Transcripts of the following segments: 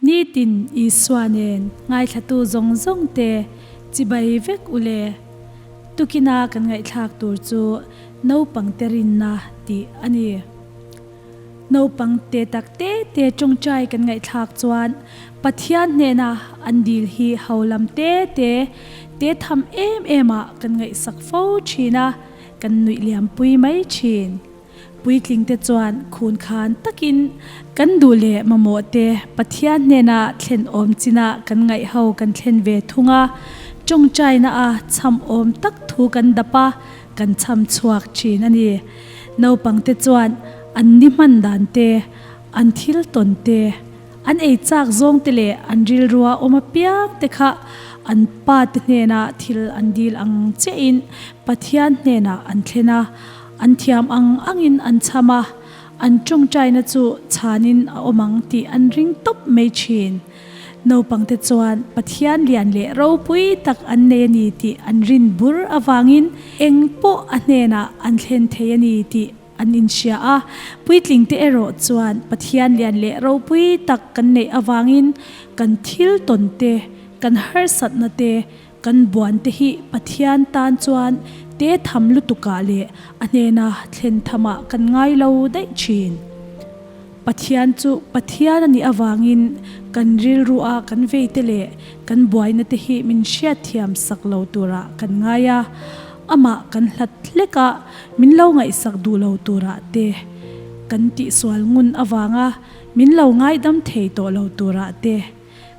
Nitin Isua nen ngaithlatu zawng zawng te chibai vek u le. Tukina kan ngaihthlak tur chu naupangte rinna tih a ni. Naupang te tak te te tawngtai kan ngaihthlak chuan Pathian hnena an dil hi ho lam te te te tham em em ah kan ngaihsak fo thin a, kan nuih liam pui mai thin. Puitling te chuan khun khan takin kan duh leh mamawh te Pathian hnena thlen awm chinah kan ngaih ho kan thlen ve thung a, tawngtaina a chham awm tak thu kan dap a, kan chham chhuak thin a ni. Naupang te chuan an ni hman dan te, an thil tawn te, an ei chak zawng te leh an rilrua awm apiang te kha an pa te hnenah thil an dil ang chiahin Pathian hnenah an thlen a, an thiam ang angin an chham a, an tawngtaina chu chhanin a awm ang tih an ring tawp mai thin. Naupangte chuan Pathian lian leh ropui tak an nei a ni tih an rin bur avangin eng pawh a hnenah an thlen thei a ni tih an inhria a. Puitlingte erawh chuan Pathian lian leh ropui tak kan neih avangin kan thil tawn te, kan harsatna te, kan buan te hi Pathian tan chuan te tham lutukah leh a hnena thlen thamah kan ngai lo daih thin. Pathian chu Pathian a nih avangin kan rilrua kan veite leh kan buaina te hi min hriatthiam sak lo turah kan ngai a, amah kan hlat hlek a, min lo ngaihsak duh lo turah te, kan tihsual ngun avanga min lo ngaidam thei tawh lo turah te,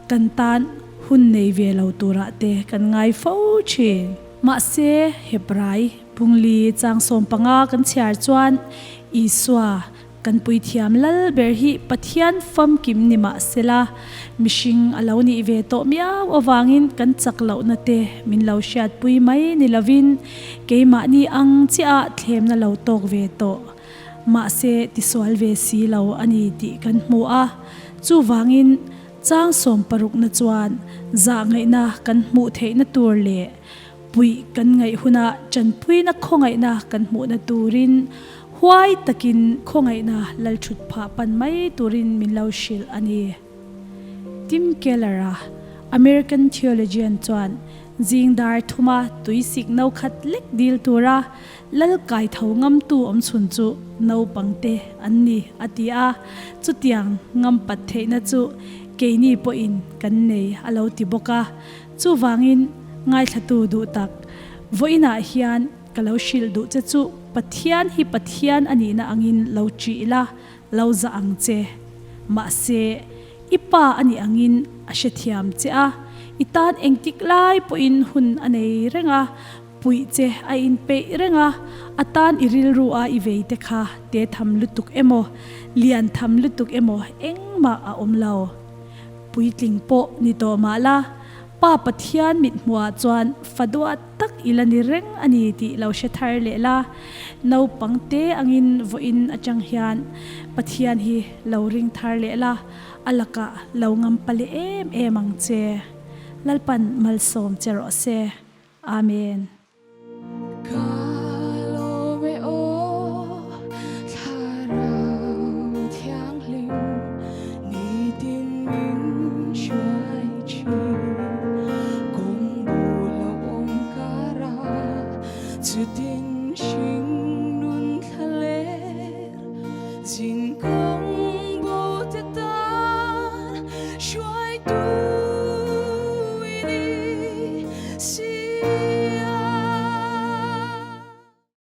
kan tan hun nei ve lo turah te kan ngai fo thin. Mahse, Hebrai Pungli chang 15 kan chhiar chuan Isua Kan puithiam lal ber hi Pathian famkim ni mah sela, mihring a lo nih ve tawh miau avangin kan chak lohna te min lo hriatpui mai ni lovin keimahni ang chiah ah thlemna lo tawk ve tawh mahse tisual ve si lo a ni tih kan hmu a. Chuvangin chang sawmparukna chuan zahngaihna kan hmuh theihna tur leh Puih kan ngaih hunah tanpuina khawngaihna kan hmuhna turin huai takin khawngaihna lalthut phah pan mai turin min lo hrilh a ni. Tim Keller-a, American theologian chuan zing dar thuma tuisik no khat lek dil tura lal kai tho ngamtu awm chhun chu naupangte an ni a ti a, chutiang ngam pat theihna chu keini pawhin kan nei a lo ti bawk a. Chuvangin ngaithlatu duh tak, vawiinah hian ka lo hrilh duh che chu Pathian hi Pathian a nihna angin lo ṭih la, lo zah ang che. Mahse, i pa a nih angin a hrethiam che a, i tan engtik lai pawhin hun a nei reng a, puih che a inpeih reng a, a tan i rilru a i vei te kha te tham lutuk emaw, lian tham lutuk emaw engmah a awm lo. Puitling pawh ni tawh mah la, Pa Pathian mithmuhah chuan fa duat tak i la ni reng a ni tih lo hre thar leh la. Naupang te angin vawiin atang hian Pathian hi lo ring thar leh la, a lakah lo ngam pa leh em em ang che. Lalpan malsawm che rawh se. Amen.